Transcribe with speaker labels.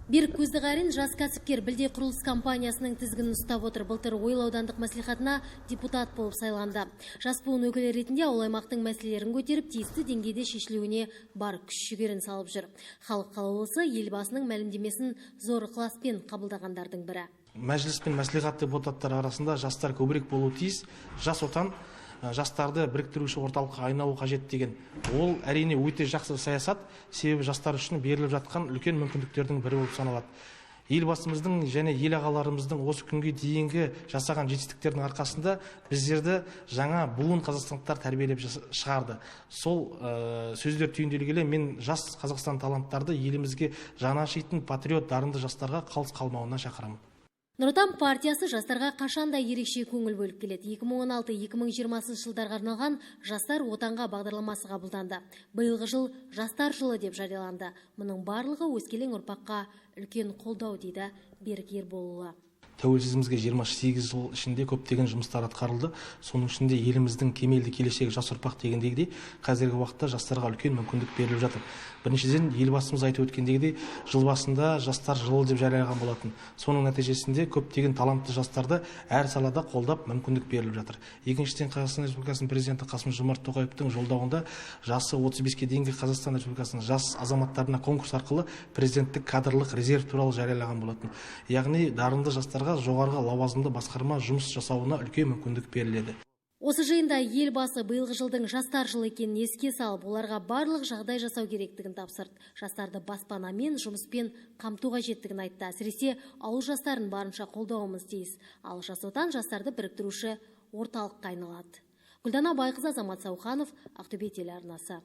Speaker 1: Берік Көздіғарин жас кәсіпкер, Білде құрылыс компаниясының тізгінін ұстап отыр. Былтыр Ойыл аудандық мәслихатына депутат болып сайланды. Жас буын өкілі ретінде ауыл аймақтың мәселелерін көтеріп, тиісті деңгейде шешілуіне бар күш жігерін салып жүр. Халық қалаулысы Елбасының мәлімдемесін зор ықыласпен қабылдағандардың бірі.
Speaker 2: Мәжіліс пен мәслихат депутаттары арасында жастар көбірек болуы тиіс. Жас Отан жастарды біріктіруші орталыққа айналу қажет деген. Ол әрине өте жақсы саясат, себебі жастар үшін беріліп жатқан үлкен мүмкіндіктердің бірі болып саналады. Елбасымыздың және ел ағаларымыздың осы күнге дейінгі жасаған жетістіктерінің арқасында біздерді жаңа буын қазақстандықтар тәрбиелеп шығарды. Сол сөздер түйінделгелі мен жас Қазақстан таланттарды елімізге жаны ашитын патриот дарынды жастарға қалыс қалмауына шақырамын.
Speaker 1: Нұр Отан партиясы жастарға қашанда ерекше көңіл бөліп келеді. 2016-2020 жылдарға арналған «Жастар Отанға» бағдарламасы қабылданды. Биылғы жыл «Жастар жылы» деп жарияланды. Мұның барлығы өскелең ұрпаққа үлкен қолдау, дейді Берік Ерболұлы.
Speaker 2: Тәуелсіздігімізге 28 жыл ішінде көптеген жұмыстар атқарылды. Соның ішінде еліміздің кемелді келешегі жас ұрпақ дегендегідей, қазіргі уақытта жастарға үлкен мүмкіндік беріліп жатыр. Біріншіден, Елбасымыз айтып өткендегідей, жыл басында «Жастар жылы» деп жариялаған болатын. Соның нәтижесінде көптеген талантты жастарды әр салада қолдап, мүмкіндік беріліп жатыр. Екіншіден, Қазақстан Республикасының Президенті Қасым Жомарт Тоқаевтың жолдауында жасы 35-ке дейінгі Қазақстан Республикасының жас азаматтарына конкурс арқылы президенттік кадрлық резерв туралы жариялаған болатын. Яғни дарынды жастарға жоғарғы лауазымды басқарма жұмыс жасауына үлкен мүмкіндік беріледі.
Speaker 1: Осы жиында Елбасы биылғы жылдың «Жастар жылы» екенін еске салып, оларға барлық жағдай жасау керектігін тапсырды. Жастарды баспанамен, жұмыспен қамту қажеттігін айтты. Әсіресе ауыл жастарын барынша қолдауымыз тиіс. Ал «Жас Отан» жастарды біріктіруші орталыққа айналады. Гүлдана Байқызы, Азамат Сауханов, Ақтөбе телеарнасы.